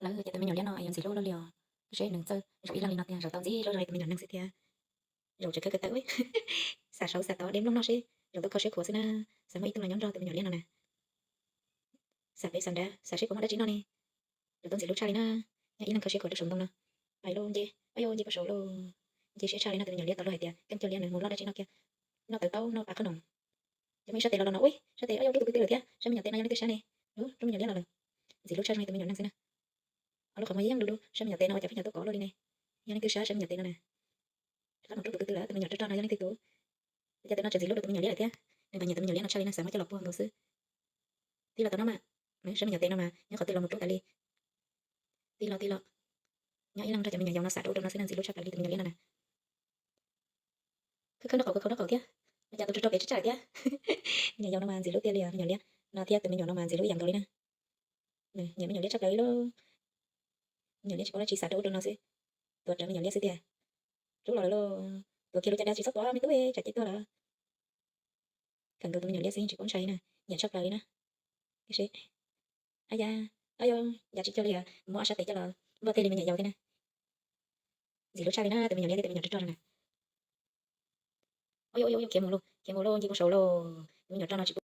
Lawv ces tus me nyuam liab no yuav ntxim hlub luaj li os. Seb nws txawj zaum ib leeg li no tiag, zaum tau ntxim hlub zoo li tus me nyuam neeg xwb thiab. Zaum tseem khawb kawg tawm, xav saud xav tod de nplooj noj seb zaum tau kho siab khuav xwb na. Xav muaj ib tug los nyob nrog tus me nyuam liab no na. Xav pem xav nrad xav seb puas muaj dab tsi noj ne. Zaum tau ntxim hlub tshaj li na. Nyob ib leeg kho siab khuav rau saum ntoo no. Pais lauj, nce, ua yog nce puag saud lauj. Nce siab tshaj li no, tus me nyuam liab tau luag hais tias keej cog liab nws mus loj dab tsi noj kiag. Noj tawv taub noj pab qhob noom. Ces muaj ib sab tes los los no, ub, sab tes, ua yog rub tus kwv tij lawm thiab, sab me nyuam tes no yog leej twg sab ne? Ub, rub me nyuam liab los lawm. Ntxim hlub tshaj zoo li tus me nyuam neeg xwb na. Ob lub qhov muag yeej du du, sab me nyuam tes no ua cas pheej nyob tuaj kov luaj li ne? Yog leej twg sab, sab me nyuam tes no na? Rov qab mus rub tus kwv tij lawm, tus me nyuam rog rog no yog leej twg tus? Ua cas tus no tseem ntxim hlub rau tus me nyuam liab lawm thiab? Nws mas nyiam tus me nyuam liab no tshaj li na, xav muab coj los puag nkaus xwb. Tij los tau no mas, sab me nyuam tes no mas nyob qhov twg los mus rub tas li. Tij los, tij los. Nyob ib leeg nrog cov me nyuam yaus no xav rau ub rau no xwb na, ntxim hlub tshaj plaws li tus me nyuam liab no na. Khawb khawb nraub qaum, khawb khawb nraub qaum thiab. Ua cas tus rog rog pem tsis tshaj lawm thiab? Me nyuam yaus no mas ntxim hlub tiag li os, me nyuam liab no thiab tus me nyuam no mas ntxim hlub ib yam nkaus li na. Nyiam me nyuam liab tshaj plaws li lauj. Me nyuam liab tsis paub dab tsi, xav rau ub rau no xwb. Tuav rawv me nyuam liab xwb tiag. Rub los lawm lauj. Tuav kiag lub caj dab tsis txhob tuav, me tub, tsam cia tuag lawm. Kawm nkaus tus me nyuam liab xwb tsis paub ntshai na, nyiam tshaj plaws li na. Tiam sis, a ya, a yog, yam tsis cog li os, muab ob sab tes coj los npuaj tej li me nyuam yaus thiab na. Ntxim hlub tshaj li na, tus me nyuam liab thiab tus me nyuam rog rog no na. Ua yuav, ua yuav, khiav mus lauj, khiav mus lauj, nce puag saud lauj. Tus me nyuam rog no tsis